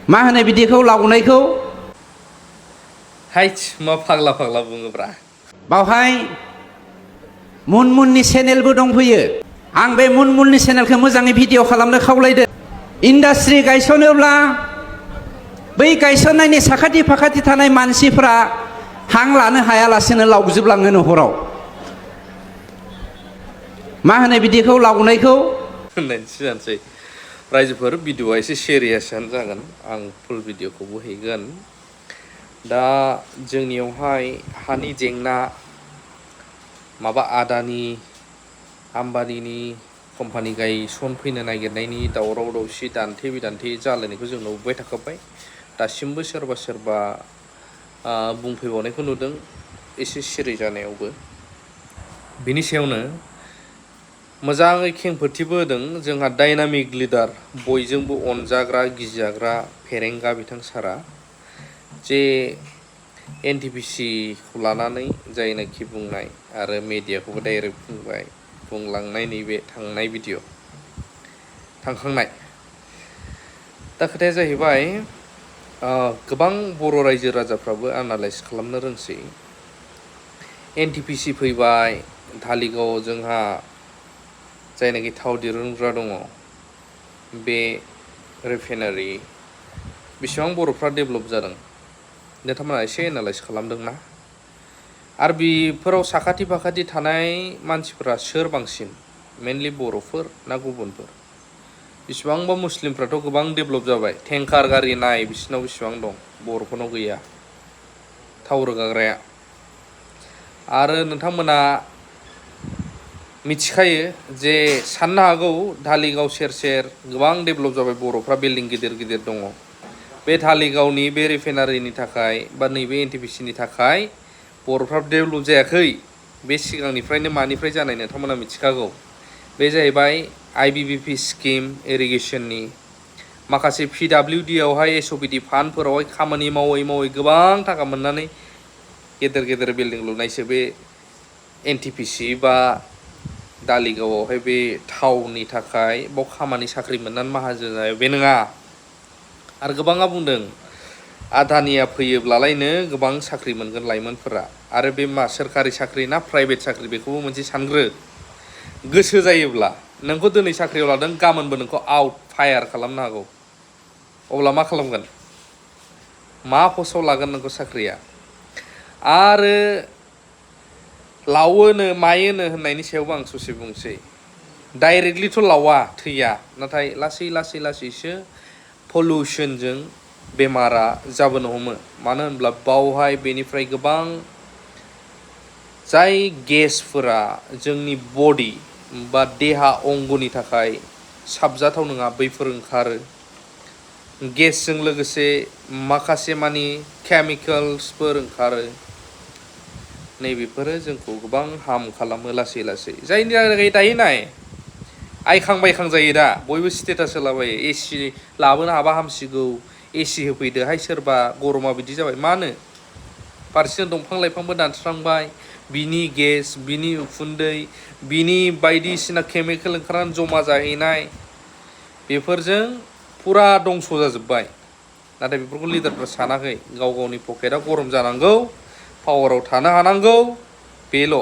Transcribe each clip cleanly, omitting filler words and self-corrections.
मा होनो बिदिखौ लावनायखौ हाइच मा फाग्ला फाग्ला बुङोब्रा बावहाय मुनमुननि चेनेलबो दंफैयो आं बे मुनमुननि चेनेलखौ मोजाङै भिडिअ खालामनो खावलायदों इन्डास्ट्रि गायसनोब्ला बै गायसननायनि साखाथि फाखाथि थानाय मानसिफ्रा हां लानो हायालासेनो लावजोबलाङो हराव मा होनो बिदिखौ लावनायखौ होननायसो जानोसै रायजोफोर भिडिअआ एसे सिरियासआनो जागोन आं फुल भिडिअखौबो हैगोन दा जोंनियावहाय हानि जेंना माबा आदानि आम्बानिनि कम्पानि गायसनफैनो नागिरनायनि दावराव दावसि दान्थे बिदान्थे जालायनायखौ जों नुबाय थाखाबाय दासिमबो सोरबा सोरबा बुंफैबावनायखौ नुदों एसे सिरि जानायावबो बिनि सायावनो मोजाङै खेंफोरथिबो होदों जोंहा डायनामिक लिडार बयजोंबो अनजाग्रा गिजाग्रा फेरेंगा बिथां सारा जे एनटिपिसिखौ लानानै जायनाखि बुंनाय आरो मेडियाखौबो डाइरेक्ट बुंबाय बुंलांनाय नैबे थांनाय भिडिअ थांखांनाय दा खोथाया जाहैबाय गोबां बर' रायजो राजाफ्राबो एनालाइज खालामनो रोंसै एनटिपिसि फैबाय धालिगावआव जोंहा जायनाखि थाव दिरुनग्रा दङ बे रिफाइनारि बेसेबां बर'फ्रा डेभेलप जादों नोंथांमोना एसे एनालाइज खालामदोंना आरो बेफोराव साखाथि फाखाथि थानाय मानसिफ्रा सोर बांसिन मेनलि बर'फोर ना गुबुनफोर बेसेबांबा मुस्लिमफ्राथ' गोबां डेभेलप जाबाय टेंकार गारि नाय बिसिनाव बेसेबां दं बर'फोरनाव गैया थाव रोगाग्राया आरो नोंथांमोना मिथिखायो जे साननो हागौ धालिगाव सेर सेर गोबां डेभेलप जाबाय बर'फ्रा बिल्डिं गिदिर गिदिर दङ बे धालिगावनि बे रिफाइनारिनि थाखाय बा नैबे एनटिपिसिनि थाखाय बर'फ्रा डेभेलप जायाखै बे सिगांनिफ्रायनो मानिफ्राय जानाय नोंथांमोना मिथिखागौ बे जाहैबाय आइबिबिपि स्किम इरिगेसननि माखासे पिडाब्लिउडि आवहाय एसअपिडि फान्डफोरावहाय खामानि मावै मावै गोबां थाखा मोननानै गेदेर गेदेर बिल्डिं लुनायसो बे एनटिपिसि बा धालिगावआवहाय बे थावनि थाखाय बाव खामानि साख्रि मोननानै माहाजोन जायो बे नङा आरो गोबाङा बुंदों आदानिया फैयोब्लालायनो गोबां साख्रि मोनगोन लाइमोनफोरा आरो बे मा सोरखारि साख्रि ना प्राइभेट साख्रि बेखौबो मोनसे सानग्रो गोसो जायोब्ला नोंखौ दिनै साख्रियाव लादों गाबोनबो नोंखौ आउट फायार खालामनो हागौ अब्ला मा खालामगोन मा पस्टआव लागोन नोंखौ साख्रिया आरो लावोनो मायोनो होननायनि सायावबो आं ससे बुंसै डाइरेक्टलिथ' लावा थैया नाथाय लासै लासै लासैसो पलिउसनजों बेमारा जाबोनो हमो मानो होनब्ला बावहाय बेनिफ्राय गोबां जाय गेसफोरा जोंनि बडि बा देहा अंगनि थाखाय साबजाथाव नङा बैफोर ओंखारो गेसजों लोगोसे माखासे मानि केमिकेल्सफोर ओंखारो नैबेफोरो जोंखौ गोबां हार्म खालामो लासै लासै जायनि थाखाय दायो नाय आइखां बायखां जायो दा बयबो स्टेटास होलाबायो एसि लाबोनो हाबा हामसिगौ एसि होफैदोहाय सोरबा गरमा बिदि जाबाय मानो फारसेथिं दंफां लाइफांबो दानस्रांबाय बिनि गेस बिनि उखुन्दै बिनि बायदिसिना केमिकेल ओंखारनानै जमा जाहैनाय बेफोरजों फुरा दंस' जाजोब्बाय नाथाय बेफोरखौ लिडारफ्रा सानाखै गाव गावनि पकेटआ गरम जानांगौ पावाराव थानो हानांगौ बेल'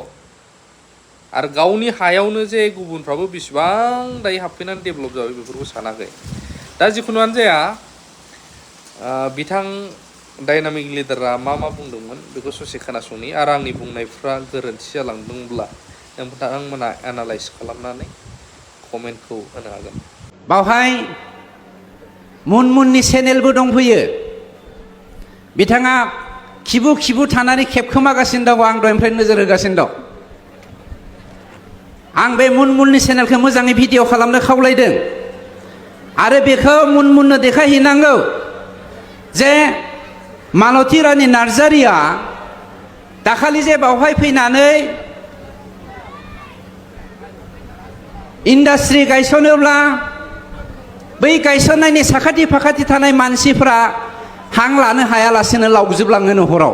आरो गावनि हायावनो जे गुबुनफ्राबो बेसेबां दायो हाबफैनानै डेभेलप जाबाय बेफोरखौ सानाखै दा जिखुनुआनो जाया बिथां डायनामिक लिडारा मा बुंदोंमोन बेखौ ससे खोनासंनि आरो आंनि बुंनायफ्रा गोरोन्थि जालांदोंब्ला नोंथांमोना एनालाइज खालामनानै कमेन्टखौ होनो हागोन बावहाय मुनमुननि चेनेलबो दंफैयो बिथाङा खिबु खिबु थानानै खेबखोमागासिनो दं आं दहायनिफ्राय नोजोर होगासिनो दं आं बे मुनमुननि चेनेलखौ मोजाङै भिडिअ खालामनो खावलायदों आरो बेखौ मुनमुननो देखायहैनांगौ जे मालती रानी नार्जारिया दाखालि जे बावहाय फैनानै इन्डास्ट्रि गायसनोब्ला बै गायसननायनि साखाथि फाखाथि थानाय मानसिफ्रा हां लानो हायालासेनो लावजोबलाङो हराव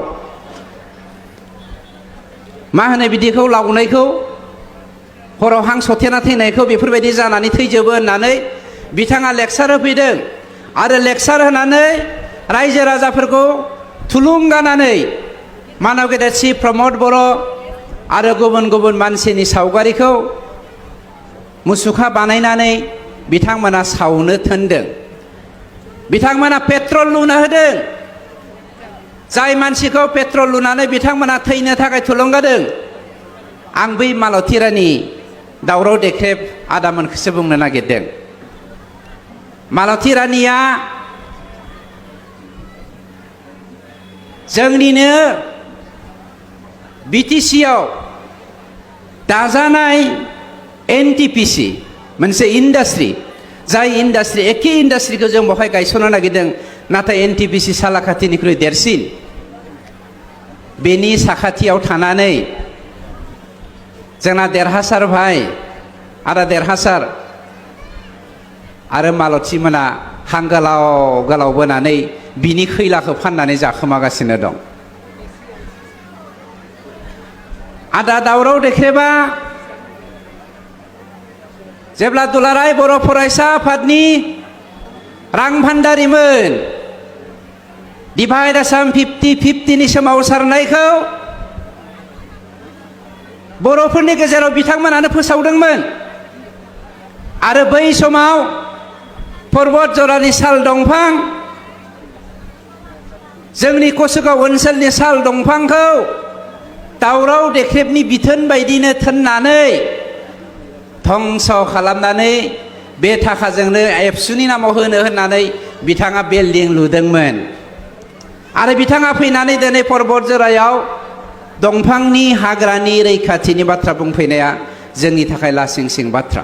मा होनो बिदिखौ लावनायखौ हराव हां सथेना थैनायखौ बेफोरबायदि जानानै थैजोबो होननानै बिथाङा लेक्सार होफैदों आरो लेक्सार होनानै रायजो राजाफोरखौ थुलुंगानानै मानव गेदेरसि प्रमद बर' आरो गुबुन गुबुन मानसिनि सावगारिखौ मुसुखा बानायनानै बिथांमोना सावनो थिनदों। बिथांमोना पेट्रल लुना होदों। जाय मानसिखौ पेट्रल लुनानै बिथांमोना थैनो थाखाय थुलुंगादों। आं बै मालती रानी दावराव देख्रेब आदामोनखौसो बुंनो नागिरदों। मालती रानीया जोंनिनो बिटिसिआव दाजानाय एनटिपिसि मोनसे इन्डास्ट्रि, जाय इन्डास्ट्रि एखे इन्डास्ट्रिखौ जों बेवहाय गायसननो नागिरदों, नाथाय एनटिपिसि सालाकाथिनिख्रुइ देरसिन। बेनि साखाथियाव थानानै जोंना देरहासार भाई आदा देरहासार आरो मालती मोना हां गोलाव गोलाव बोनानै बिनि खैलाखौ फाननानै जाखोमागासिनो दं। आदा दावराव देख्रेबा जेब्ला दुलाराय बर' फरायसा आफादनि रां भान्दारिमोन, डिभाइड आसाम 50-50नि सोमावसारनायखौ बर'फोरनि गेजेराव बिथांमोनानो फोसावदोंमोन। आरो बै समाव पर्बत जरानि साल दंफां, जोंनि कसुगाव ओनसोलनि साल दंफांखौ दावराव देख्रेबनि बिथोन बायदिनो थोननानै धंस खालामनानै बे थाखाजोंनो एबसुनि नामाव होनो होननानै बिथाङा बिल्डिं लुदोंमोन। आरो बिथाङा फैनानै दिनै पर्बत जरायाव दंफांनि हाग्रानि रैखाथिनि बाथ्रा बुंफैनाया जोंनि थाखाय लासिंसिं बाथ्रा।